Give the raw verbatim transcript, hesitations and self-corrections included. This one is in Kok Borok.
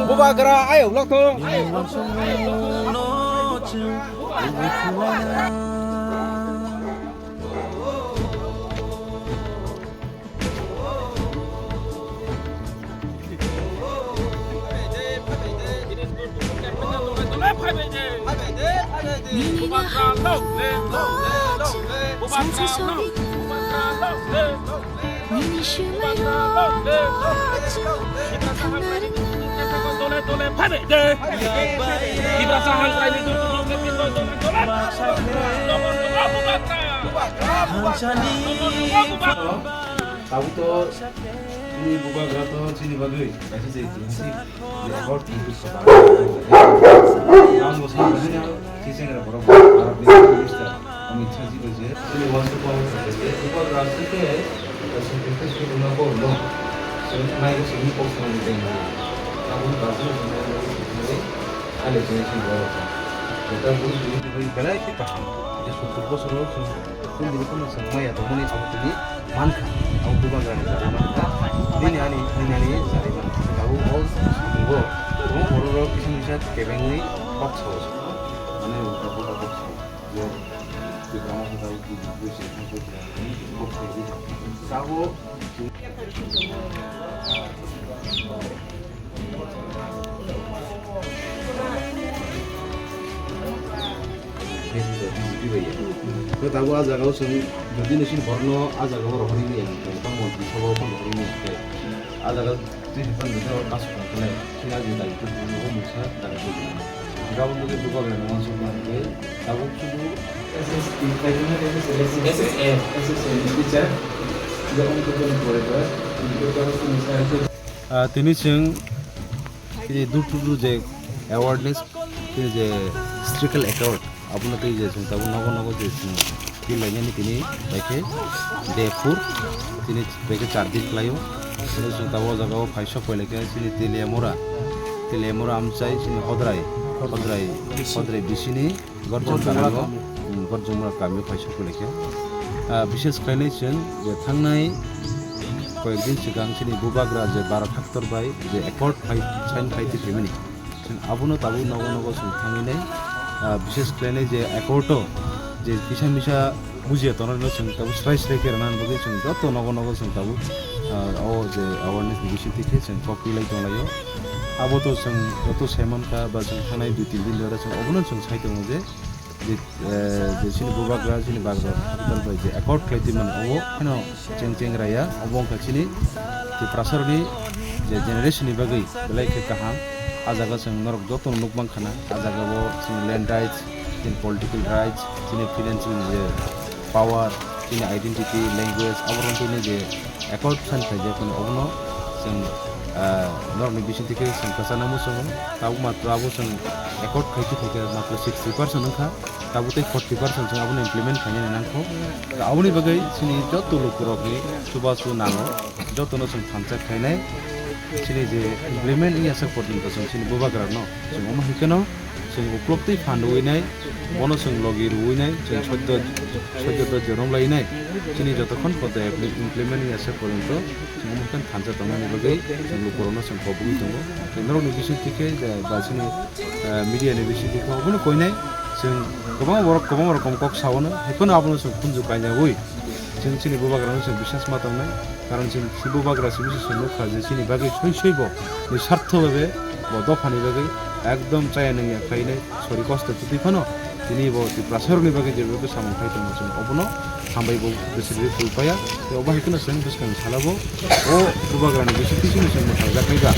Bubagra ayok lokthung. Tabuk to chini bubagra to chini bagwi kaisa se itimasi je award thank you so much. Ang bo sai bahai no si chengra borok Bharat ni Prime Minister Amit Shah ji bai je chini wansuk wansuk se bubagra se ke sacrifice ke na ko no. Se nai se ni ko sa ni den. Tabuk ba se ni ko sa ni. Ale je chini borok. Kota bui bui belai khe kaham. Je sottur bosoro chwng Chwng bini kheno chwng maya tongmani abo tini mankha, abo bubagrani chari mankha, bini ani thwinani chari mankha. Tabuk o samungo kwbangma bororok kisa misa kebengwi kok sao. Mane ulta pulta kok sao. Je Tipra Motha tabuk buji buji buji kok sao. Tabuk Khe tabuk a jaga o chwng jodi nw chini borok no a jaga o rohorwi manya hwnkhe, tamo twi sabo phano rohorwi manya hwnkhe, a jaga twi sabo phano kasu khlai chini a jaga twi sabo phano mungsa jaga twi sabo. Gabon twi bubagra no uansuk ma hwnkhe tabuk sudu S S P, S S A, S S A teacher, the only people in Korea, the people who are Ah, tini chwng tini dur dur je awareness, tini je historical account, abono tei je chwng tabuk nogo nogo je chwng twi lainani tini baikhe day four, tini baikhe char din khlaio. Tini chwng tabuk o jaga o phai sok pai laikha chini Teliamura, Teliamura amchai chini Hodrai, Hodrai, Hodrai bisini Gorjong kami o, hmm, Gorjong mura kami o phai sok pai laikha. Ah, bishes khlainai chwng je thangnai koyek din swkang chini bubagra je Bharat haktor bai je accord phai, sign phai twi phaimani. Chwng abono tabuk nogo nogo chwng thangwi nai, ah, bishes khlainai je accord o je kisa misa bujiya tongnai no chwng tabuk srai srai khe rwnani bagwi chwng joto nogo nogo chwng tabuk, ah, o je awareness ni bising twi khe chwng kok twi lai tong laio. Abo to chwng joto sai mankha ba chwng thangnai dui tin din dora chwng obono chwng sai tongo je, je, eh, je chini bubagra, chini bagra haktor bai je accord khlai twi mani, obo phano cheng cheng raya, obo wngkha chini Tiprasaroni je generation ni bagwi belai khe kaham. A jaga chwng norok jotono nuk mankha na, a jaga o chini land rights, chini political rights, chini financial je power, chini identity, language, abo rok chini je accord sign khlaijak hwnwi obono chwng, ah, norokni bisingtwi khe chwng kwchangno muchungo. Tabuk matro abo chwng accord khaikhe khaikhe matro sixty percent wngkha, tabuk tei forty percent chwng abono implement khainani nangkho. Aboni bagwi chini joto lukurokni chubachu nango, jotono chwng thansa khainai. Chini je implement wngya sak porjonto chwng chini bubagrano chwng omo hai kheno chwng uklok twi phan rwui nai, bono chwng logi rwui nai, chwng soddo, soddo do jorom lai nai. Chini jotokhon koto implement wngya se porjonto chwng omo khe thansa tongmani bagwi chwng lukurokno chwng kobogwi tongo. Chwng norokni bisingtwi khe, eh, ba chini, eh, media ni bisingtwi khe obono koinai chwng kwbangma borok kwbangma rokom kok saono, haiphano abono chwng khunju kainyaui chwng chini bubagrano chwng biswas ma tongnai. Karon chini bubagra simi se chwng nukha je chini bagwi soi soi bo ni sartho bai bo dophani bagwi ekdom chaya nungya khlainai. Sori kosto kwtwi phano tini bo Tiprasarokni bagwi jeba khe samung khai tongo, chwng obono hambai bo bwswk rwi phuru paya. Tei obo hai kheno chwng bwskang sala bo o bubagrani bisingtwi chwng mwthangjaknai ba.